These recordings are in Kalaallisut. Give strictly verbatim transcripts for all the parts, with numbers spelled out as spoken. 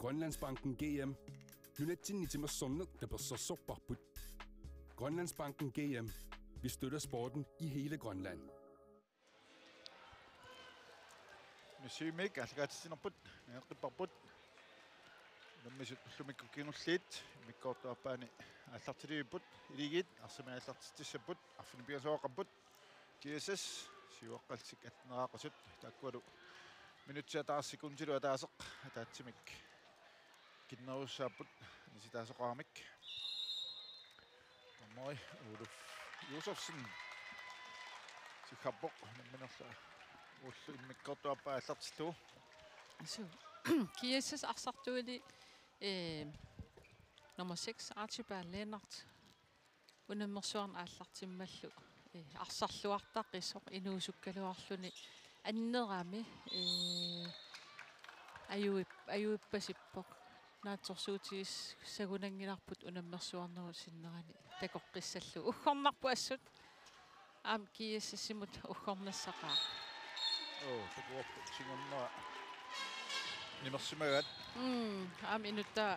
Grønlandsbanken G M. Nunatsinni timersorneq tapersersorparput. Grønlandsbanken G M. Vi støtter sporten i hele Grønland. Nusivimik aallakaatitsinerput, nangaqqipput. Unammisut ullumikkut kingulliit immikkoortup aappaani aallartilerput. Iligiit arsamik aallartitsissapput, arfineq-pingasoqarput. G S S siuaqqaltik atteneraaqasut, taakkualu minutsit ataaseq sekundilu ataaseq ataatsimik kinnerussaapput, anisitaasoqaramik. Dommeri Uluf Josefsen sikkarpoq unamminerlu ulloq immikkoortup aappaa aallartillugu. Suu. G S S arsartuili, eh, nummer seks, Archibald Lennert, unammersuarneq aallartimmallu, eh, arsarluartaqisoq inuusukkaluarluni annerami, eh, ajuip-, ajuippasippoq. Naatsorsuutigissagunanngilarput unammersuarnerup sinnerani takoqqissallugu. Uggornarpoq assut. Aamma G S S-imut uggornassaqaaq. Oo, takuarput sinnermut nimersimagaat. Mm, aamma inuttaa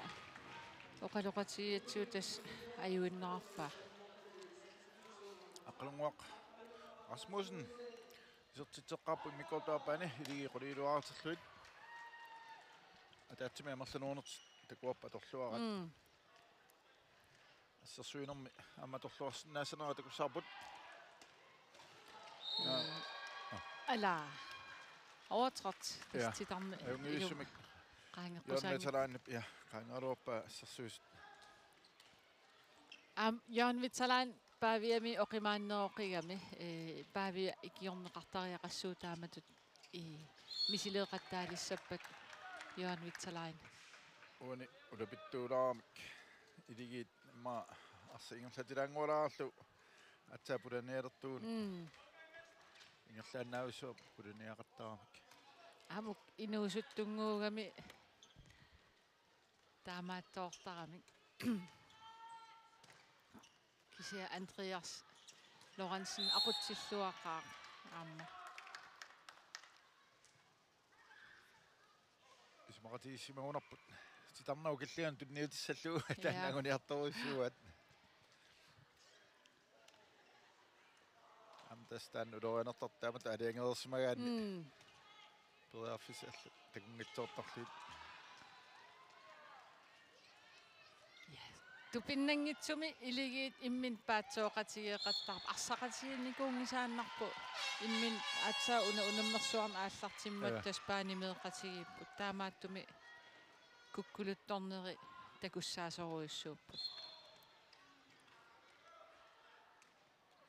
oqaloqatigigatsigu tassa ajuinnarpaa. Aqqalunnguaq Rasmussen isertitseqqaarpoq immikkoortup aappaani, Iligiit qulit iluarisarlugit. Ataatsimik amerlanerunertik takuarput atorluaraat. Mm. Assersuinermi aamma atorluarsinnaassanera takussavarput. Ja. Ala. Overtrådt. Ja. Titarmi. Ajunngilaq, ilu-, sumik. Qaangeqqusaanngitsoq. Jørgen Veteranip, ja, qaangeruppaa assersuisut. Aamma Jørgen Veteran Paviami oqimaanneroqigami, eh, Pavia ikiorneqartariaqassuuvoq taamatut, eh, misileeqattaalissappat Jørgen Veteran. Uani ulapittuulaaramik Iligiit immaqa arsaq ingerlatilaanngualaarlugu aatsaat pulanialertugut. Mm. Ingerlaannavissuaq pulaniaqattaarami. Aamma inuusuttunnguugami taamaattoortaramik. Kisianni Andreas Lorentzen aqutsilluaqaaq aamma. Isumaqatigiissimagunarput. Titarnerup killinganut tunniutissallugu. Ja. Taanna anguniartorujussuuaat. Aamma tassa taanna ulorianartortaamat aalajangereersimagaanni. Mm. Periarfissat allat takunngitsoortarlugit. Ja. Tupinnanngitsumik Iligiit imminut paatsooqatigeeqattaarput. Arsaqatigiinnikuunngisaannarpoq imminut aatsaat una unammersuarneq aallartimmat. Ja. Tassa paanimeeqatigiipput. Taamaattumik kukkuluttorneri takussaasorujussuupput.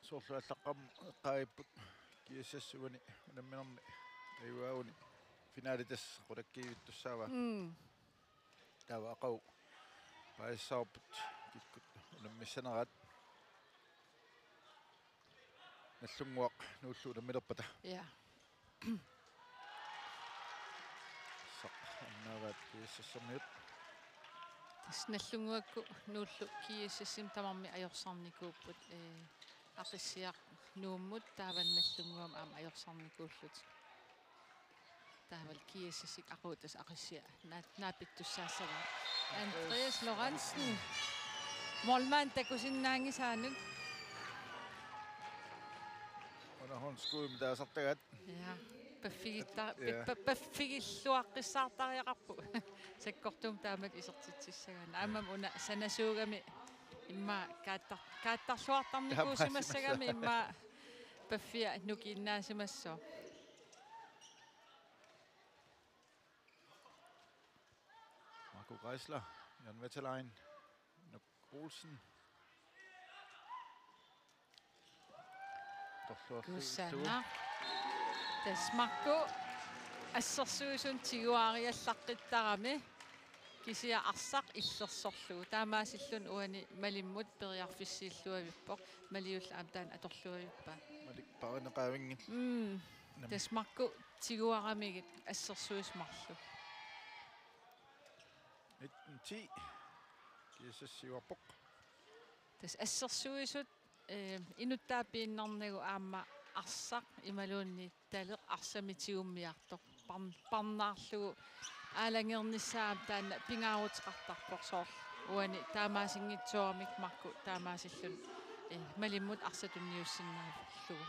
Soorlu aallaqqaammut eqqaagipput G S S uani unamminermi ajugaaguni finaali tassa qulakkiivittussaavaa. Mm. Taava aqagu paasissavarput kikkut unammissaneraat. Nallunnguaq Nuullu unammilerpata. Ja. Arsaq annaavaat G S S-ermiut. Tassa Nallunnguakkut Nuullu G S S-imut tamarmik ajorsarnikuupput, eh, Aqissiaq Nuummut taavalu Nallunnguamut aamma ajorsarnikuullutik. Taavalu G S S-ip aqagu tassa Aqissiaq naa-, naapittussaassavaa. Andreas Lorentzen. Målmand takusinnaanngisaanut. Underhåndsskuddimik taasartagaat. Ja. Paffigitta-, Ja. pa-, pa-, paffigilluaqqissaartariaqarpoq. Sakkortuumik taamatut isertitsissagaanni. Aammami una sanasuugami immaqa kaattar-, kaattarluartarnikuusimassagami immaqa paffia nukiinnaasimassooq. Marco Geisler, Jan Veterlein, Nuk Olsen. Torluarlu Kusanaq. Tassa Marco assersuisunut tiguariallaqqittarami. Kisianni arsaq illersorlugu. Taamaasilluni uani Malimmut periarfissiilluavippoq. Maliulli aamma taanna atorluavippaa. Malik paarineqavinngilaq. Mm. Nam. Tassa Marco tiguaramigit assersuisut marluk. Nitten ti. G S S siuarpoq. Tassa assersuisut, eh, inuttaa piinnarnagu aamma arsaq imaluunniit taleq arsamik tigummiartoq. Parn-, parnaarlugu aalajangernissaq aamma taanna pingaaruteqartarpoq soorlu. Uani taamaasinngitsooramik makku taamaasilluni, eh, malimmut arsaq tunniussinnaallugu.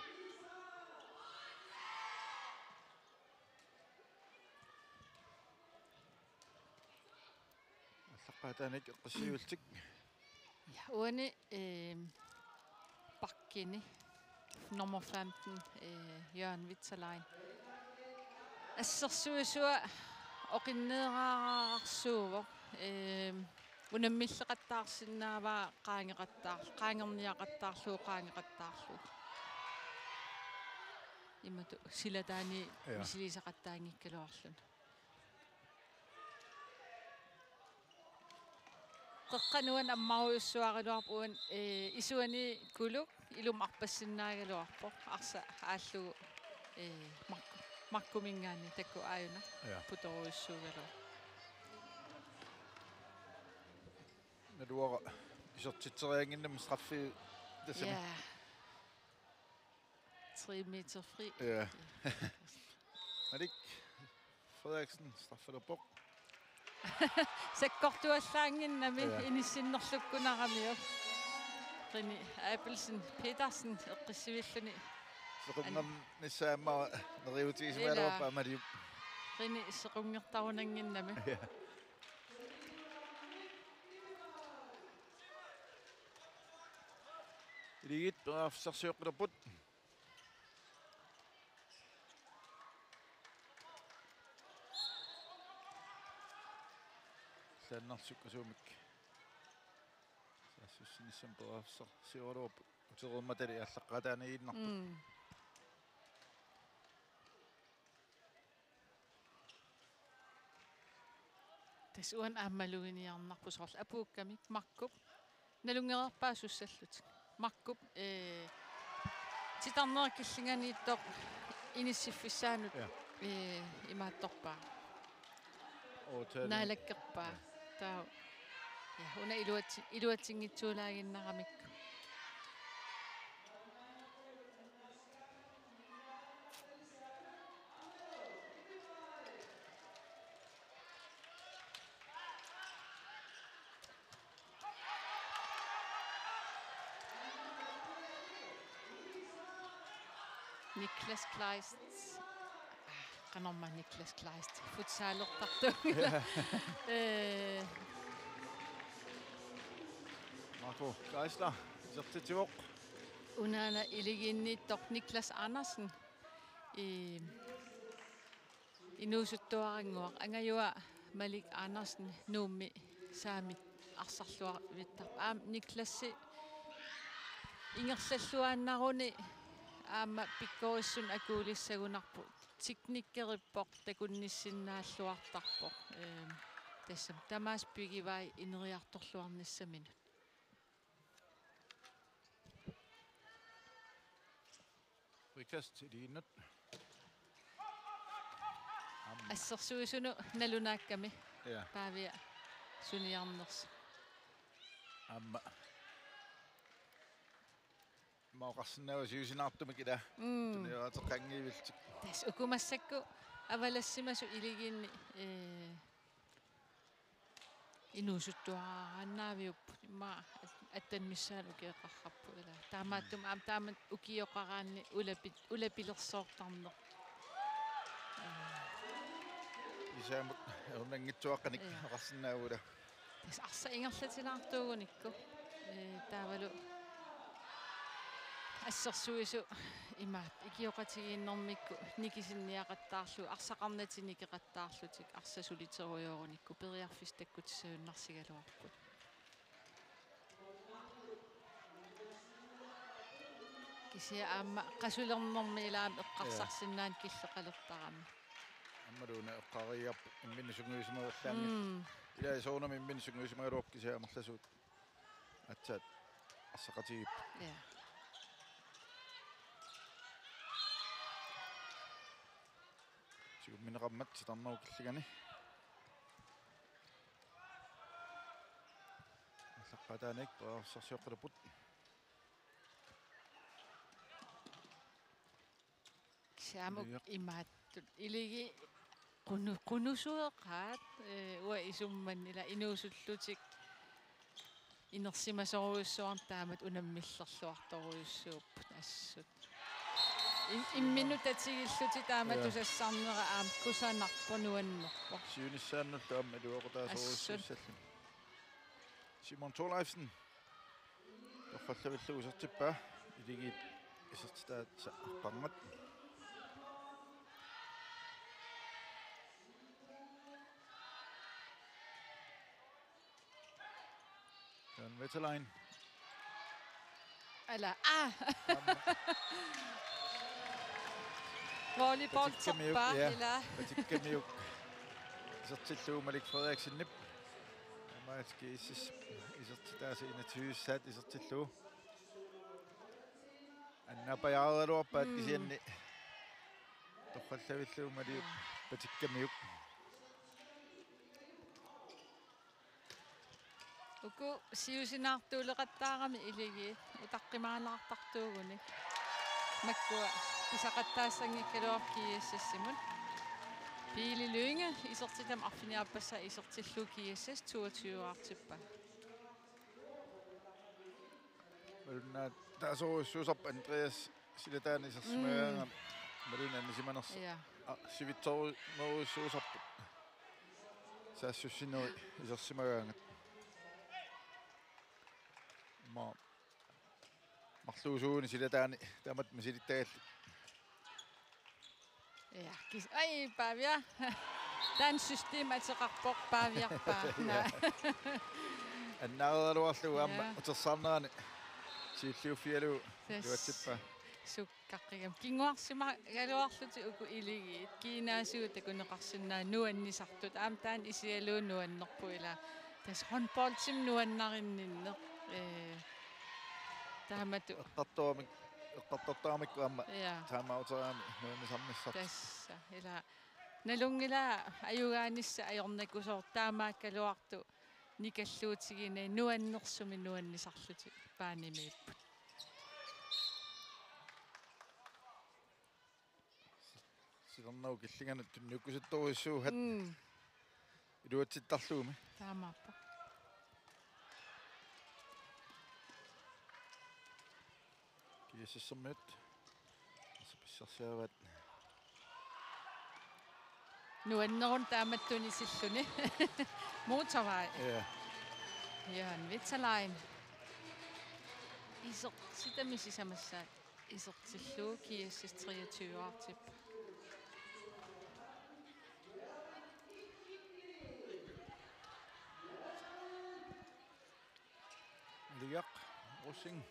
Aallaqqaataaniit eqqissivillutik. Ja, uani, eh, bakkini nummer femten, eh, Jørgen Witzerlein. Assersuisua oqinneerarsuuvoq, eh, unammilleqattaarsinnaavaa qaangeqattaar-, qaangerniaqattaarlugu, qaangeqattaarlugu. Imatut silataani. Ja. Misiliisaqattaanngikkaluarluni. Qeqqanut ammarujussuaraluarpoq uani, eh, isuani Kuluk ilumut arpassinnaagaluarpoq arsaq aallugu, eh, Mark-, Markuminngaanniit takuuk aajuna. Ja. Putorujussuugaluarpoq. Naluara isertitseriannginnami straffi tassami. Ja. Tre meter fri. Ja. Malik Frederiksen strafferpoq. Sakkortuallaannginnami. Ja. Inissinnerlukkunaramiuk. Qini Abelsen Petersen eqqissivilluni. Sequnngernissaq aamma neriuutigisimagaluarpaa. Ila. Maliup. Qini sequnngortarunannginnami. Ja. Iligiit periarfissarsioqqilerput. Saannersukkasuumik. Saassussinissamut periarfissarsioraluarput. Utereermatali aallaqqaataaniiginnarput. Mm. Tassa uani aamma maluginiarnarpoq soorlu apuukkamik Makkup. Nalunngereerpaa sussallutik. Makkup, eh, titarneq killinganiittoq inissiffissaanut. Ja. Eh, imaattorpaa. Overtaling. Naalakkerpaa. Ja. Taava. Ja, una iluatsi-, iluatsinngitsuulaaginnaramikku. Niklas Kleist. Ah, qanormaa Niklas Kleist. Futsalertartoq. Ja. Eh. Marco Geisler, isertitsivoq. Unaana iligiinniittoq Niklas Andersen. Eh, inuusuttuarannguaq, angajua Malik Andersen Nuummi saamit arsarluarvittarpoq. Aamma Niklasip ingerlalluaannaruni aamma pikkorissunik akuulissagunarpoq. Teknikkerippoq, takunnissinnaalluartarpoq. Ehm, tassami tamaasa pigivai ineriartorluarnissaminut. Frikast iligiinnut. Aamma. Assersuisunut nalunaakkami. Ja. Paavia suniarnersoq. Aamma. Ima oqarsinnaavara siusinaartumik ila. Mm. Tunioraateqqanngivillutik. Tassa uku massakkut avalassimasut iligiinni, eh, inuusuttuaraannaaviupput. Immaqa at-, attenit missaanni ukioqarpoq ila. Taamaattumik aamma taamatut ukioqaraanni ulapi-, ulapilersoortarneq. Isaamut erunanngitsuaqqanik. Ja. Oqarsinnaavara. Tassa arsaq ingerlatilaartuugunikku. Eh, taavalu assersuisut imaattoq ikioqatigiinnermikkut nikisinniaqattaarlutik, arsaqarnatik nikeqattaarlutik, arsaq suliterujoorunikkut periarfissat takkutissagunarsigaluarput. Kisianni aamma qasulernermi ilaammi eqqarsarsinnaaneq killeqalertarami. Aammalu una eqqaariarput imminnut sungiusimavallaanngillat. Mm. Ila soorunami imminnut sungiusimagaluarpoq kisianni amerlasuut aatsaat arsaqatigiipput. Ja. Siummineqarmat titarnerup killingani. Aallaqqaataaniit periarfissarsioqqilerput. Kisianni aamma. Iligi. Imaattut. Iligi qunu-, qunusueqaat, ee, uanga isummanni ila inuusullutik inersimasorujussuarnik taamatut unammillerluartorujussuupput assut. Im-, imminnut tatigillutik taama Ja. tusassarnera aamma kusanarpoq nuannerpoq. Siunissaannullu aamma iluaqutaasorujussuussalluni. Assut. Simon Thorleifsen. Torrallavillugu isertippaa. Iligiit isertitaasa aqqarngat. Jan Veterlein. Ala, ah! Volleyball Patikkamiuk, terpaa, ja. Ila. Patikkamiuk. Isertillugu Malik Frederiksenip. Aamma G S S isertitaasa enogtyve-ssaat isertillugu. Annaappajaaraluarpaat Mm. kisianni. Torrallavillugu Malik Ja. Patikkamiuk. Uku siusinaartuuleqattaarami iligiit utaqqimaalaartartuuguni. Makkua pisaqattaassanngikkaluarpoq G S S-imut. Pele Lynge isertitami arfiniarpassaa isertillugu G S S toogtyve-aartippaa. Malunnaataasorujussuusarpoq Andreas silataani isersimagaangami Mm. malunnarsimanersoq. Ja. A, sivitsorujussuusarpoq. Saassussinerit isersimagaangat. Ma-, marluusuuguni silataani taamatut misilittagallit. Ja, kis-, ai, Pavia. Taanna system ateqarpoq Paviarpaa. Ja. Naa. Annaareeraluarlugu aamma Ja. utersaarnerani siulliuffigalugu Tassa. iluatsippaa. Sukkaqqigami. Kinguarsimagaluarlutik uku iligiit. Kiinaasigut takuneqarsinnaavoq nuannisartut. Aamma taanna isigalugu nuannerpoq ila. Tassa håndboldimi nuannarinninneq. Ee, taamatut. Eqqartoramik-, eqqartortaramikku aamma Ja. timeouterami nuannisarnissartik. Tassa, ila. Nalunngilaa ajugaanissaq ajornakusoq taamaakkaluartoq nikalluutigiinnagu nuannersumik nuannisarlutik paanimiipput. Silarnagu killinganut tunniukkusuttorujussuugat. Mm. Iluatsittarlugumi. Taamaappoq. G S S-ermiut. Asa pissarsiaraat. Nuanneruvoq taamatut tunisilluni. Motorvej. Ja. Jan Veterlein. Isertitami sisamassaat. Isertillugu G S S treogtyve-aartippoq. Liaq Rosing.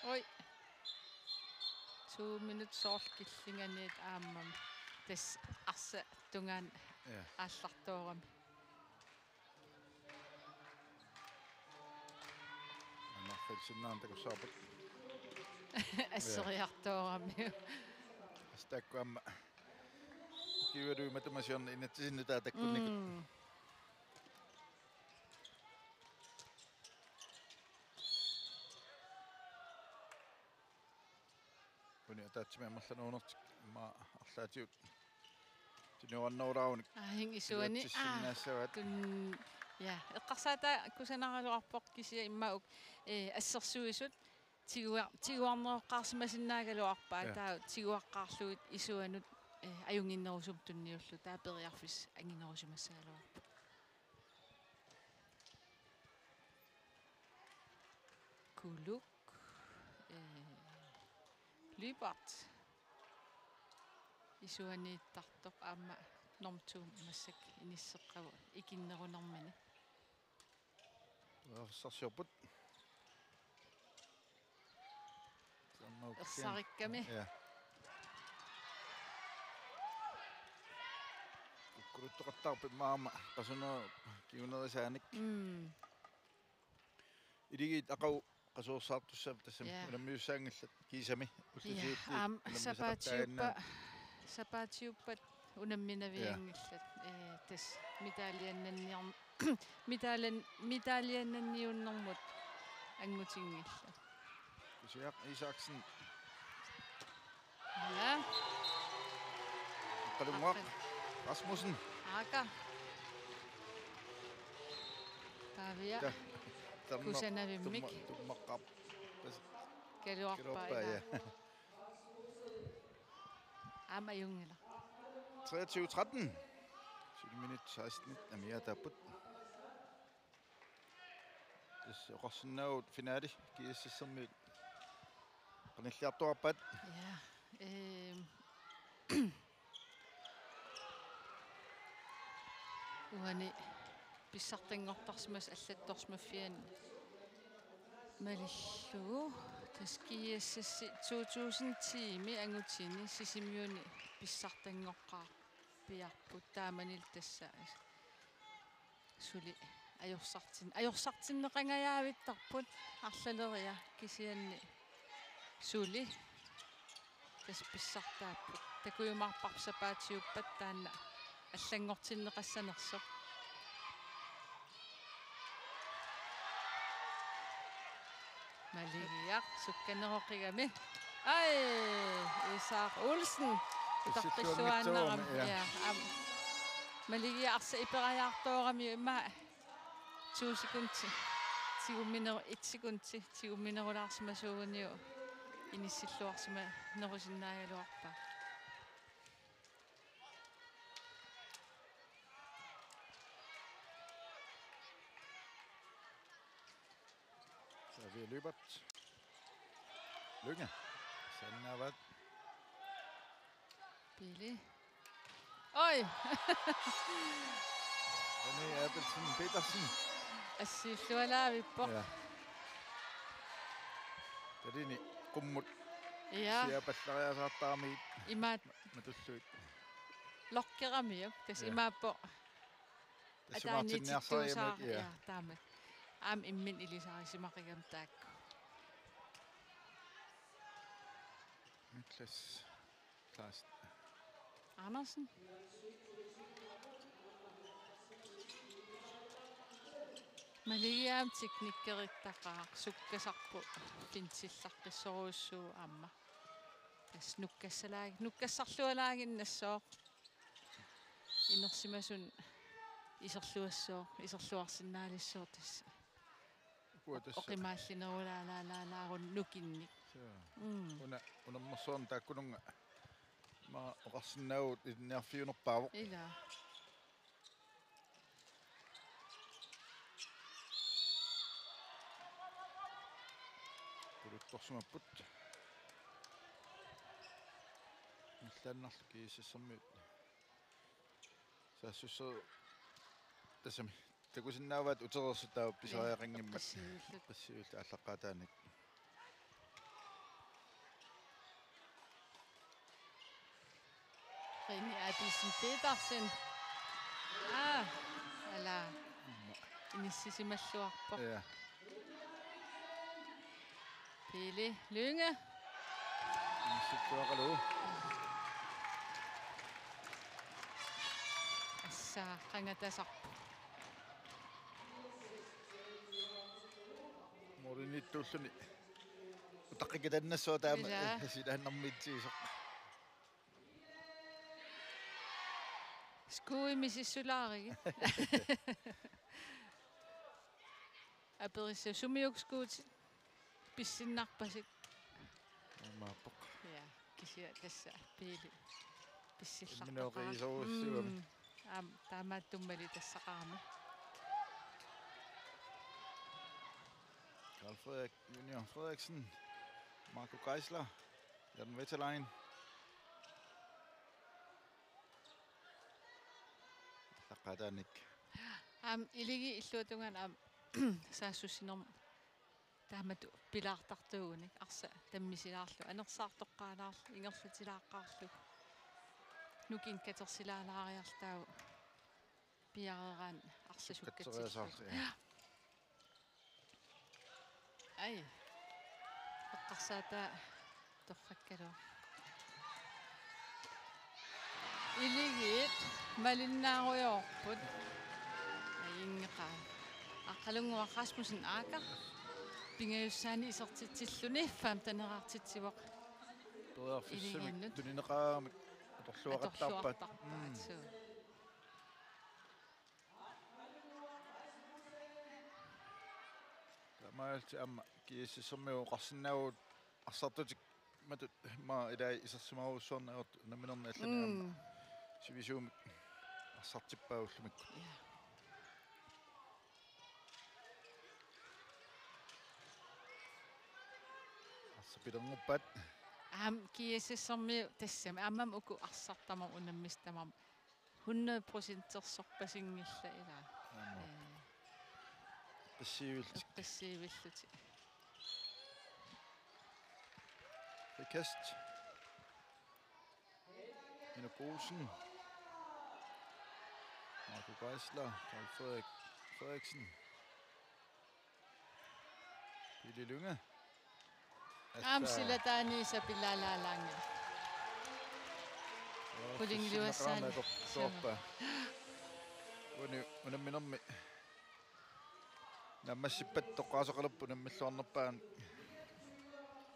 Oj. To minut soorlu killinganiit aammami. Tassa arsaq tungaanut Ja. aallartoorami. Aamma filsinnaanut takussavarput. Asseriartoorami. Assa taakku aamma. Ukiualuit matuma siorna inatsisinnut taava takkunnikut. Mm. Uni ataatsimik amerlanerunertik immaqa arlaatigut tuniorannarulaaruni. Aajuku isuani, aa, iluatsissinnaassavaat. Tun-, ja, eqqarsaataa kusanaraluarpoq kisianni immaqa uk-, ee, assersuisut tigua-, tiguarneroqqaarsimasinnaagaluarpaat, ja, taava tiguaqqaarlugit isuanut, ee, ajunnginnerusumik tunniullugu taava periarfissaq anginerusimassagaluarpoq. Kuluk, ee, Lyberth. Isuaniittartoq aamma norm to massakkut inisseqqavoq ikinnerunermini. Ersarsiorput. Ersarikkami. Ja. Kukkuluttoqattaarpoq immaqa aamma qasunerup kingunerisaanik. Mm. Iligiit aqagu qasuersaartussaapput tassami. Ja. Unammisussaanngillat kiisami. Ja, ullusiutti aamma unammisaqattaaginnaa. Sapaatiuppa-, sapaatiuppat unamminavianngillat. Ja. Ee, tassa medaljannanniarn-, medaljan-, medaljannanniunnermut angutinngillat. Kusiaq Isaksen. Ja. Aqqalunnguaq. Rasmussen. Aaka. Pavia. Kusanavimmik. Tummaqqap. Kaluarpaa, ja. Aamma ajunngilaq. Treogtyve tretten. Syv minut seksten amiaataapput. Tassa oqarsinnaavugut finale G S S-ermiut qanilliartuarpaat. Ja, ehm, uani pissartanngortarsimasoq allattorsimaffiani malillugu. Tassa G S S to tusind ti-mi angutini Sisimiuni pissartanngoqqaarpiarput, taamanilu tassa suli ajorsartin-, ajorsartinneqangajaavittarput arlaleriarlugit, kisianni suli tassa pissartaapput. Takujumaarparput sapaatiuppat taanna allanngortinneqassanersoq. Maligiaq sukkaneroqigami. Ai, Isak Olsen. Utaqqilluaannarami. Tussilluanngitsoorami, ja. Ja, aamma. Maligiaq arsaq iperajaartoorami, immaqa to sekundi. Tigummineru-, et sekundi. Tigumminerulaarsimasuuguniuk inissilluarsimanerusinnaagaluarpaa. Xavier Lyberth. Lynge. Sanavat. Pili. Oj! René Abelsen Petersen. Assiillualaavippoq. Ja. Talini qummut. Ja. Siapallariasaartarami. Imaat. Matullugit. Lokkeramiuk. Tassa, ja, imaappoq. Tassa Martin Nersarimut, ja. Ja, taama. Aamma imminut ilisarisimaqigami taakku. Niklas Klaas. Andersen. Maligiaq aamma teknikerittaqaaq, sukkasarput fintillaqqissorujussuuvoq aamma. Tassa nukkassalaag-, nukkassarlualaaginnassooq. Inersimasunut iserluassooq, iserluarsinnaalissaaq tassa. Ukua tassa. Oqimaallinerulaalaalaarluni nukinnik. Suu. Mm. Una, unermersuarmi taakkununnga. Immaqa oqarsinnaavugut ilinniarfiunerpaavoq. Ilaa. Puluttorsimapput. Ingerlaannarlugu G S S-ermiut. Saassusseri tassami. Takusinnaavaat utereersut taava pisariaqanngimmat. Eqqissillugit. Eqqissillugit aallaqqaataaniit. René Abelsen Petersen. Aa, ala. Inissisimalluarpoq. Ja. Pele Lynge. Inissittuaqalu. Assa qangatasarpoq. Mooriniittuulluni. Utaqqikatannassuaq taama. Ilaa. Silaannarmiitsigisoq. Skuuimik sissulaarigit. Aperissavut sumiukkut skuutit pissinnarpasik. Imaappoq. Ja, kisianni tassa Pele pissillartoqaaq. Imminut oqiisorujussuugami. Mm. Aamma taamaattumik malitassaqarami. Karl Frederik, Junior Frederiksen, Marco Geisler, Jan Veterlein. Aallaqqaataaniit. Aamma Iligiit illuatungaani aamma saassussinermut taamatut pilaartartuugunik arsaq tammisilaarlugu, anersaartoqqaalaarlugu, ingerlatilaaqqaarlugu. Nukinnik katersilaalaariarlugu taava piareeraanni arsaq sukkatseriasaarlugu. Sukkatseriasaarlugu, ja. Ai. Eqqarsaataa torrakkaluaq. Iligiit malinnaarujoorput. Ajunngeqaaq. Aqqalunnguaq Rasmussen Aaka. pingajussaani isertitsilluni femteneqartitsivoq. Periarfissamik iliginnut tunineqaramik atorluaqattaarpaat. Atorluartarpaat. Mm. Suu. Taamaalillutik aamma G S S-ermiut oqarsinnaavugut arsartutik matut maa ilai isersimarujussuarneq ajortut unamminerni allani aamma. Mm. Sivisuumik arsartippaa ullumikkut. Ja. Arsaq pilernguppat. Aamma G S S-ermiut tassami aammami uku arsartama unammisartama hundrede procentersorpasinngillat ilaa. Aamma. Ee. Eqqissiivillutik. Eqqissiivillutik. Frikast. Inuk Olsen. Marco Geisler. Karl Frederik Frederiksen. Pele Lynge. Aamma silataani sapilalaalaanngilaq. Qulingiluassaanik. Soorpa. Uani unamminermi naammassippat toqqaasoqalerpoq unammilluarnerpaamik.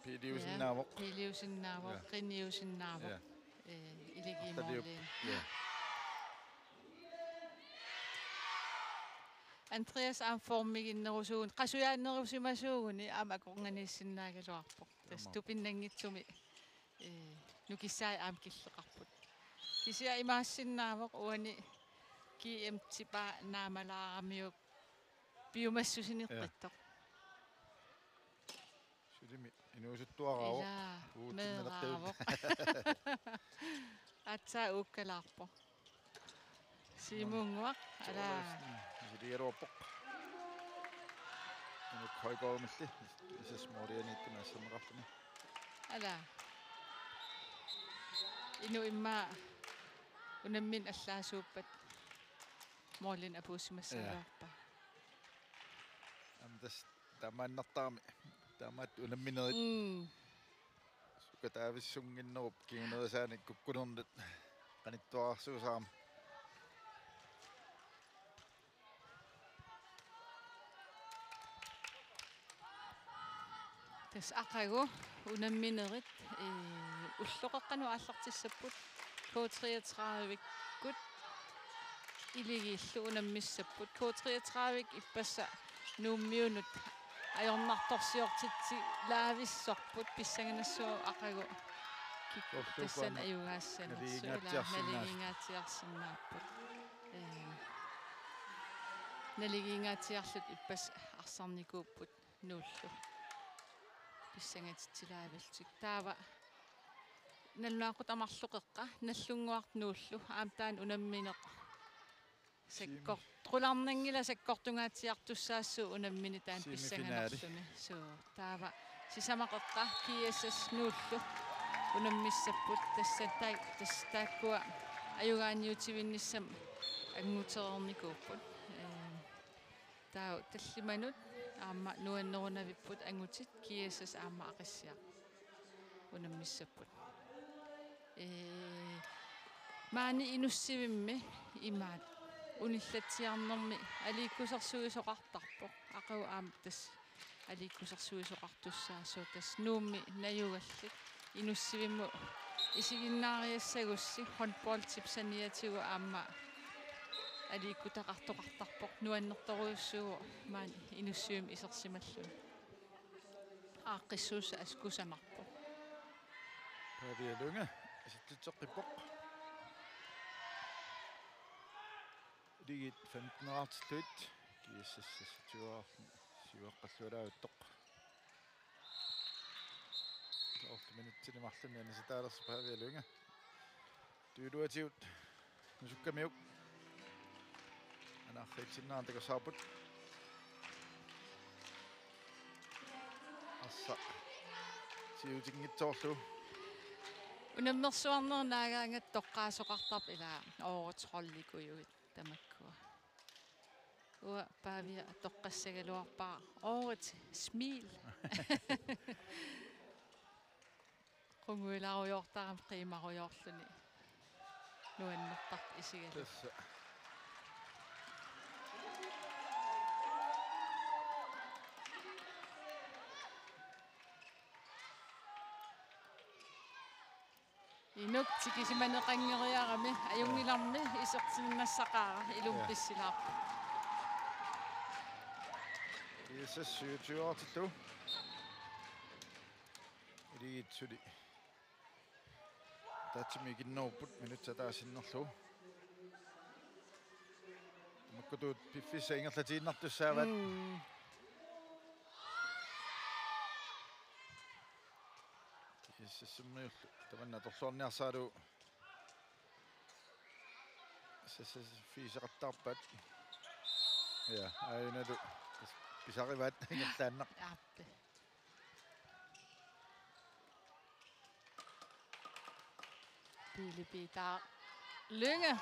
Piiliusinnaavoq. Ja, piiliusinnaavoq, ja. Qiniusinnaavoq. Ja. Ee, iligiimoorliin. Ja. Andreas aamma formiginnerusuuguni, qasujaannerusimasuuguni aamma akornanniissinnaagaluarpoq. Tassa. Aamma. Tupinnanngitsumik, ee, nukissaat aamma killeqarput. Kisianni imaassinnaavoq uani G M-ip naamalaaramiuk piumassusineqqittoq. Ja. Sulimi inuusuttuaraavoq. Ilaa, uutsinnalertavut. Meeraavoq. Aatsaat uukkalaarpoq. Siumunnguaq, alaa. Thorleifsen, misiligaluarpoq. Inuk Højgaardimilli, S S-målianiittumik asserneqarluni. Alaa. Inuk immaqa unammineq allaasuuppat målinik apuussimassaagaluarpaa. Ja. Aamma tassa taamaannartarami. Taamaattoq unamminerit. Mm. Sukataavissunnginnerup kingunerisaanik kukkunernut qanittuararsuusarami. Tassa aqagu unamminerit, ee, ulloqeqqanut aallartissapput K treogtredive-kkut iligiillu unammissapput. K treogtredive-k ippassaq Nuummiunut ajornartorsiortitsilaavissorput, pissanganassaaq aqagu kikkut tassani ajugaassanersoq, ilaa, naligiingaatsiarsinnaapput. Naligiingaatsiarsinnaapput. Ee, naligiingaatsiarlutik ippassaq arsarnikuupput Nuullu pissangatitsilaarlutik. Taava nalunaaqutaq marloqeqqa Nallunnguaq Nuullu, aamma taanna unammineq sakkor-, qularnanngilaq sakkortungaatsiartussaassuup unammineq taanna. Semifinale. Pissanganerluni. Suu, taava sisamaqeqqa G S S Nuullu unammissapput, tassa taa-, tassa taakkua ajugaaniutivinnissamut angutereernikuupput. Ehm, taava tallimanut aamma nuannerunavipput angutit, G S S aamma Aqissiaq unammissapput. Ee, maani Inussivimmi imaat unillatsiarnermi aliikkusersuisoqartarpoq. Aqagu aamma tassa aliikkusersuisoqartussaassaaq, tassa Nuummi najugallit Inussivimmut isiginnaariassagussi håndboldip saniatigut aamma aliikkutaqartoqartarpoq, nuannertorujussuuvoq maani Inussivimmi isersimalluni. Aaqqissuussaq assut kusanarpoq. Pavia Lynge, isertitseqqippoq. Iligiit femteneqartillugit, G S S seksogtyve siuaqqallualaavittoq. Soorlu minutsini marlunni anisitaalersoq Pavia Lynge. Tyveluatigut nusukkamiuk. Anarriitsinnaarneq takusarput. Arsaq siutinngitsoorlugu. Unammersuarnerit naagaangatta toqqaasoqartarput, ilaa, årets holdikujuit tamakkua. Uanga Pavia toqqassagaluarpara årets smil. Qungujularujoortarami qiimarujoorluni. Nuannertarpoq isigalugu. Tassa. Inuk tikisimaneqanngeriarami ajunngilarmi isertinnassaqaara ilumpissilaarpoq. G S S syvogtyve-artillu. Akuleriit suli ataatsimik ikinnerupput minutsit ataaseq sinnerlugu. Makkutuut piffissaq ingerlatiinnartussaavat. Mm. G S S-imiullu tamanna atorluarniarsaralugu. S S S-iuteqattaarpaat. Ja, aajuna tassa pisarivaat ingerlaannaq. Aap. Pele Peter Lynge.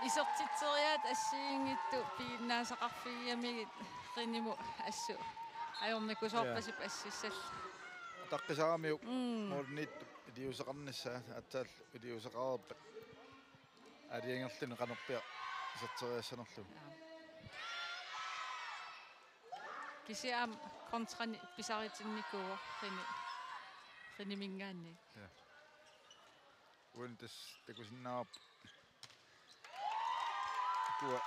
Isertitseriaat assigiinngitsut piginnaasaqarfigigamigit qinnimut assut. Ajornakusoorpasippoq assissallugu. Ataqqisaramiuk. Mm. Målimiittup iliuuseqarnissaa aatsaat iliuuseqareerpat. Aalajangerluni qanorpiaq iserteriassanerlugu. Jaa. Kisianni kontrani pisaritinnikuuvoq qinni-, qinniminngaanniit. Ja. Uani tassa takusinnaavarput. Ukua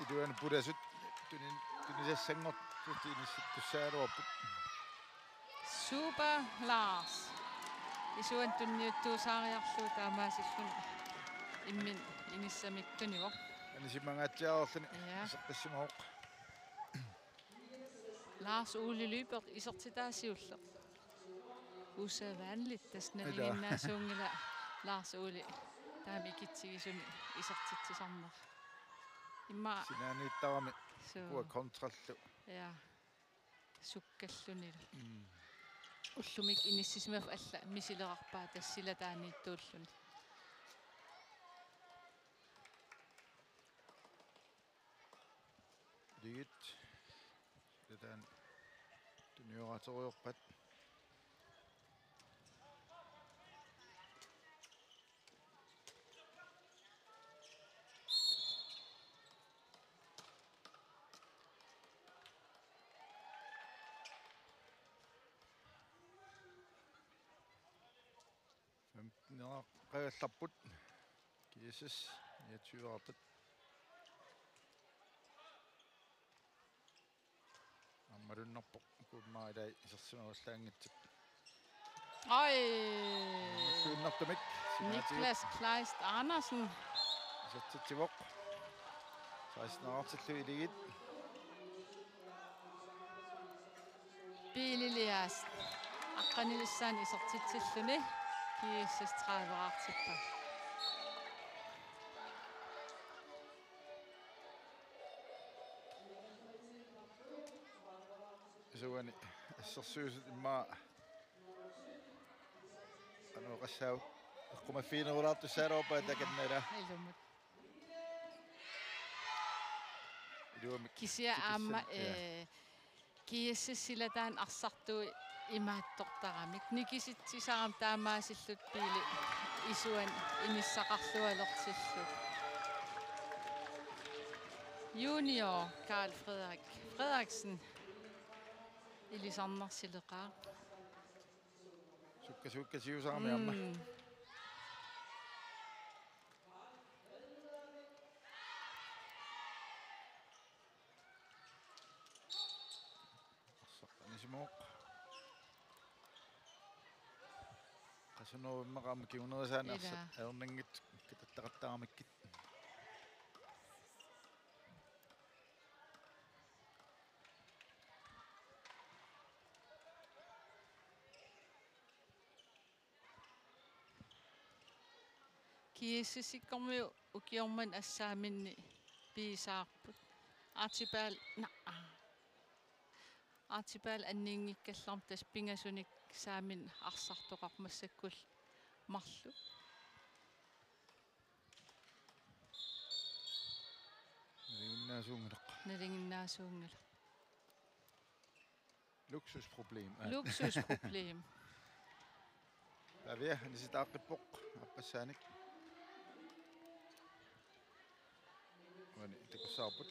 iluani pulasut tunin-, tunisassanngortut inissittussaagaluarput. Super Lars. Isuani tunniuttuusaariarlugu taamaasilluni imminut inissamik tunivoq. Anisimangaatsiarluni. Ja. Iseqqissimavoq. Lars Ole Lyberth isertitaa siulleq. Usædvanligt, tassa nalinginnaasuunngilaq Lars Ole taama ikitsigisumik isertitsisarnera. Immaqa sinaaniittarami. Suu. Ukua kontrallu. Ja. Sukkallunilu. Mm. Ullumikkut inissisimaffik alla misilerarpaa tassa silataaniittuulluni. Akuleriit. Silataani tunioraaterujoorpaat. Femten qajallarput. G S S niogtyve-arput. Aamma malunnarpoq uku immaqa ilai isersimavallaanngitsut. Oj! Suunnartumik. Niklas Kleist Andersen. Isertitsivoq. Seksten-artillu Akuleriit. Pele Eliassen aqqanilissaanut isertitsilluni G S S tredive-artippaa. Isuani assersuisut immaqa qanoq oqassaaq eqqumaffiginerulaartussaagaluarpaat takanna ilaa. Ilumut. Iluamik. Kisianni aamma, ja, eh, G S S-ip silataani arsartui imaattortaramik. Nikisitsisarami taamaasillutik Pele isuani inissaqarlualersillugu. Junior Karl Frederik Frederiksen ilisarnarsileqaaq. Sukka, sukka siusarami aamma. Mm. Arsaq anisimavoq. Qasunerup immaqa aamma kingunerisaanik arsaq, ilaa, ajornanngitsut kitattaqattaaramikkit. G S S-ikkormiut ukioq manna assaaminni piisaarput. Archibald, naa. Archibald anninngikkallarmat tassa pingasunik saaminnut arsartoqarpoq massakkullu marluk. Nalinginnaasuunngilaq. Nalinginnaasuunngilaq. Luksusproblem. Luksusproblem. Tavia, nisitaaqqippoq, appassaanik. Uani, takussavarput.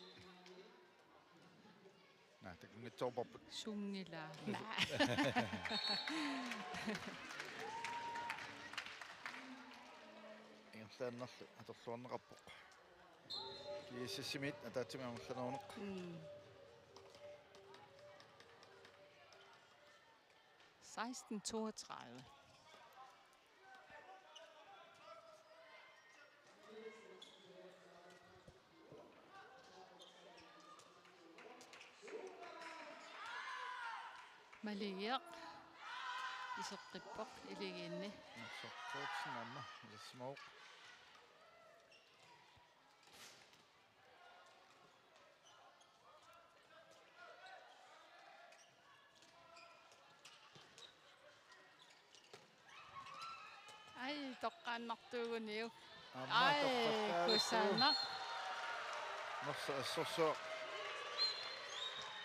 Naa, takunngitsoorparput. Sunngilaq. Naa. Allaannarli atorluarneqarpoq. GSS-imiit ataatsimik amerlaneruneq. Mm. Seksten toogtredive. Maligiaq iseqqippoq Iligiinni. Naqsortuutsin aamma isersimavoq. Ai, toqqaannartuuguniuk. Aamma ai, toqqattaarlugu. Kusanaq. Norsaq assorsuaq.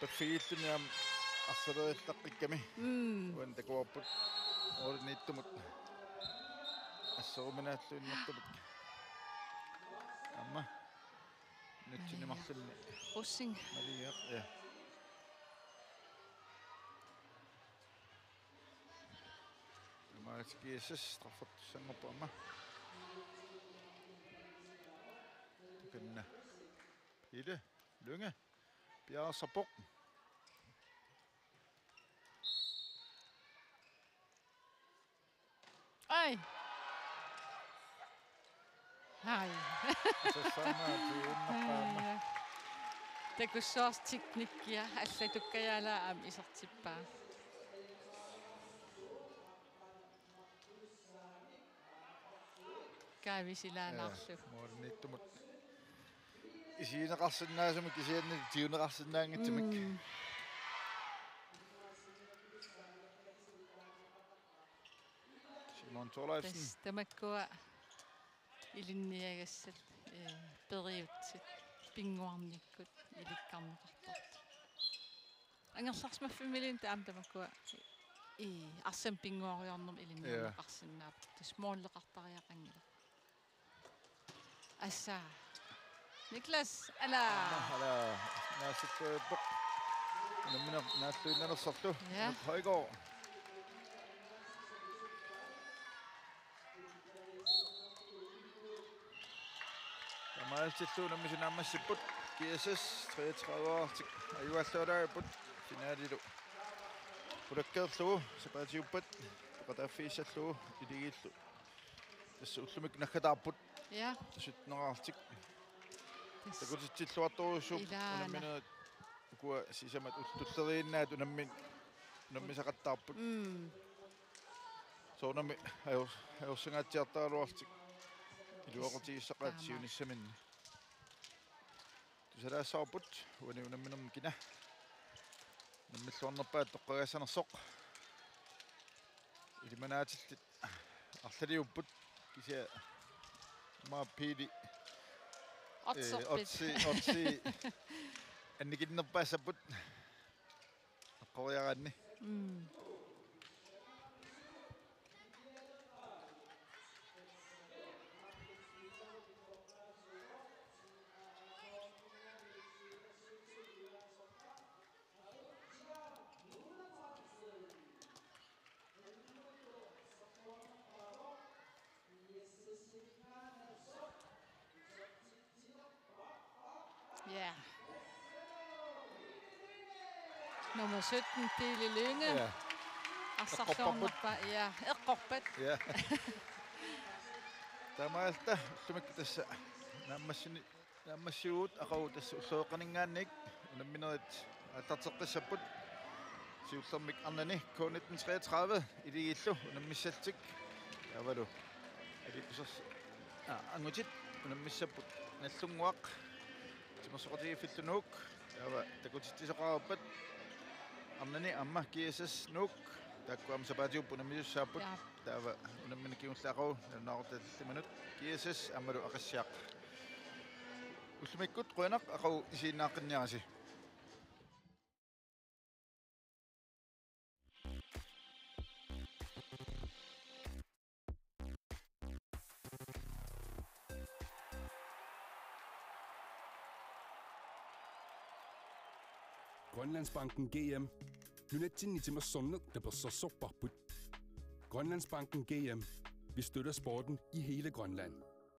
Perfigilluni aamma arsalerillaqqikkamik. Mm. Uani takuarput. Oorniittumut. Assoruminaalluinnartumik. Aamma. Nutsinni marlunni. Rosing. Maligiaq, ja. Tamaat GSS straffertussanngorpoq aamma. Kanna. Pele Lynge. Piareersarpoq. Ai. Ai. Asassaamaa tiiunnarpaama. Ai. Takussuarsi teknikkia allatukkajaalaaq aamma isertippaa. Kaavisilaalaarlugu. Ja, moorniittumut. Isigineqarsinnaasumik kisianni tiuneqarsinnaanngitsumik. Mm. Simon Thorleifsen. Tassa tamakkua ilinniagassat, eh, periutsit pinnguarnikkut ilikkarneqartartut. Angerlarsimaffimmiluunniit aamma tamakkua i arsamik pinnguariarnermik ilinniarneqarsinnaapput. Ja. Tassa måleqartariaqanngilaq. Assa. Niklas, ala. Aamma, ala. Naassuppippoq. Unammineq naalluinnalersorlu. Ja. Højgaard. Taamaalillutik unammisut naammassipput. GSS treogtredive-artik ajugaallaalaagipput finalilu pulakkeerlugu sapaatiuppat peqataaffigissallugu Iligiillu. Tassa ullumikkut naggataarput. Ja. Sytten-artik. Tassa. Takutitsilluartorujussuupput ilaana. Unamminerit ukua sisamat ullut tulleriinnaat unammi-, unammisaqattaarput. Mm. Soorunami ajor-, ajorsangaatsiartaraluarlutik. Iluaqutigissaqaat siunissaminni. Tusalaassavarput uani unamminermi kina unammilluarnerpaat toqqagaassanersoq. Ilimanaatillit arlaliupput kisianni aamma Pele. Otserpit. Eh, otsi, otsi. Annikinnerpaassapput. Eqqoriaraanni. Mm. Ja. Nummer sytten, Pele Lynge. Ja. Arsarluarnerpaaq, ja, eqqorpat. Ja. Taamaalilluta ullumikkut tassa naammassini-, naammassivugut aqagu tassa ulloqeqqaninngaanniit unamminerit aallarteqqissapput. Siullermik arnani K nitten treogtredive Iligiillu unammissallutik. Taavalu aliikkusers-, aa, angutit unammissapput Nagdlunguaq timersoqatigiiffillu Nuuk. Taava takutitsisoqarpat arnani aamma GSS Nuuk. Taakku aamma sapaatiuppat unammisussaapput. Ja. Taava unammineq kingulleq aqagu nalunaaqutaq tallimanut GSS aammalu Aqissiaq. Ullumikkut qujanaq aqagu isiginnaaqqinniarisi. Grønlandsbanken G M. Nunatsinni timersorneq tapersersorparput. Grønlandsbanken G M. Vi støtter sporten i hele Grønland.